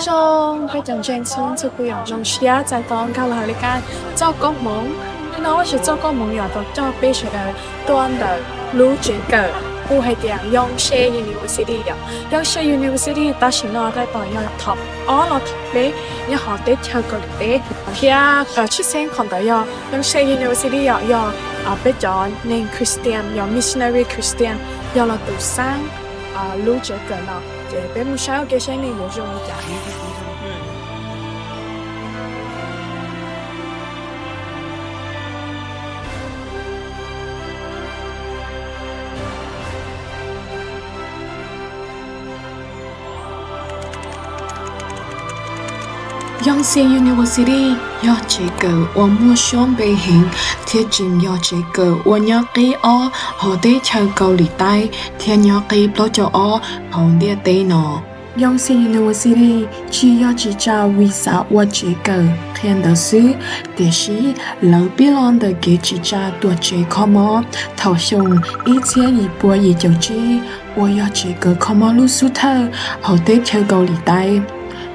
Zoo peb cov ntseeg txhua leej txhua tus yom, zoo siab txais tos nkag los hauv li kaj txoj koob hmoov. Hnub no Vajtswv txoj koob hmoov yog tau coj peb sawv daws tuaj ntawm lub tsev kawm hu hais tias Yonsei University yom. Yonsei University tam sim no tab tom yog thaum ob los thaum peb nyob hauv teb chaws Kaus Lim teb, thiab tshwj xeeb qhov ntawd yog Yonsei University yom, yog peb cov neeg Christian, yog missionary Christian yog los tus xab lub tsev kawm no. Ces peb mus saib ua ke saib nws yuav zoo li cas. Yonsei University yog tsev kawm uas muaj suab npe heev thiab tseem yog tsev kawm uas nyob qib ob hauv teb chaws Kaus Lim Taib thiab nyob qib plaub caug ob hauv ntiaj teb no. Yonsei University tsis yog tsis tsa vim xav ua tsev kawm qhia ntawv xwb, tiam sis lawv pib los ntawm kev tsis tsa tuam tsev kho mob thaum xyoo ib txhiab yim pua yim caum tsib uas yog tsev kawm kho mob lub xub thawj hauv teb chaws Kaus Lim Taib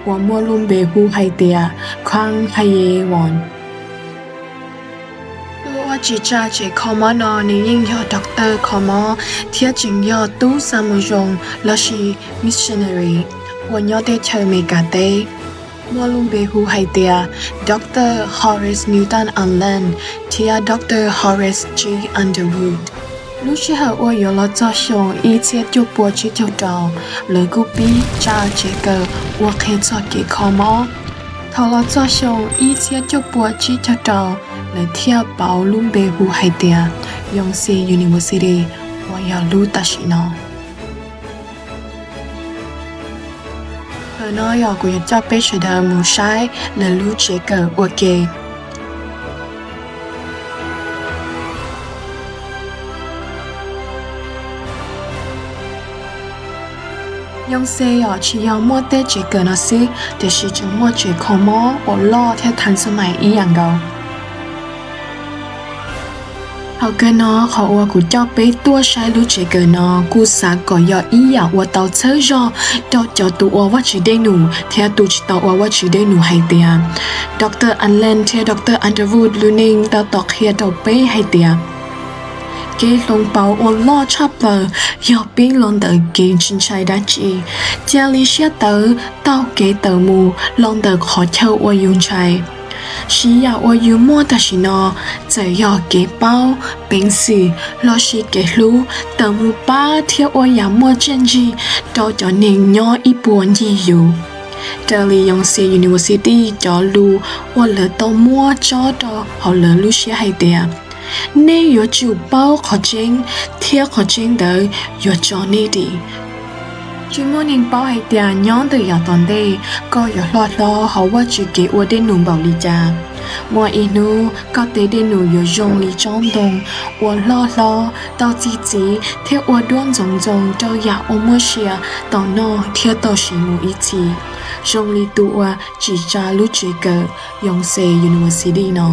uas muaj lub npe hu hais tias Kang Hae Won. Tus uas tsis tsa tsev kho mob no nws yeej yog doctor kho mob thiab tseem yog tub xa mus zoo lossis missionary uas nyob teb chaws Amelikas teb, muaj lub npe hu hais tias Doctor Horace Newton Allen thiab Doctor Horace G. Underwood. Lub sij hawm uas yuav los txog xyoo ib txhiab cuaj pua tsib caug rau, lawv kuj pib tsa tsev kawm uas qhia txog kev kho mob. Thaum los txog xyoo ib txhiab cuaj pua tsib caug rau, lawv thiaj pauv lub npe hu hais tias Yonsei University uas yog lub tam sim no. Ntawm no yog kuv yuav coj peb sawv daws mus saib lawv lub tsev kawm ua ke. Yonsei yom tsis yog muaj tej tsev kawm no xwb, tiam sis tseem muaj tsev kho mob uas loj thiab thav xab mais ib yam nkaus. Thaum kawg no qhov uas kuv coj peb tuaj saib lub tsev kawm no kuj xav kom yog ib yam uas tau txhawb zog rau cov tus ua Vajtswv dej num thiab tus tsis tau ua Vajtswv dej num hais tias, Doctor Allen thiab Doctor Underwood lub neej tab tom qhia rau peb hais tias kev hloov pauv uas loj tshaj plaws yog pib los ntawm kev tsis ntshai dab tsi, cia li siab tawv taug kev tawm mus los ntawm qhov chaw uas yus ntshai. Siv yam uas yus muaj tam sim no, txawm yog kev paub, peev xwm lossis kev hlub, tawm mus pab thiab ua yam muaj txiaj ntsig rau cov neeg nyob ib puag ncig yus. Raws li Yonsei University cov lus uas lawv tau muab tso rau hauv lawv lub siab hais tias, nej yuav tsum paub qhov tseeb, thiab qhov tseeb ntawd yuav tso nej dim. Tsis muaj neeg paub hais tias nyob ntawm yav tom ntej koj yuav loj hlob hauv Vajtswv kev ua dej num npaum li cas. Muaj ib hnub koj tej dej num yuav zoo li tsob ntoo uas loj hlob, tau txi txiv thiab ua duab ntxoov ntxoo rau yam uas muaj sia tau noj thiab tau siv mus ib txhis, zoo li tus uas tsim tsa lub tsev kawm Yonsei University no.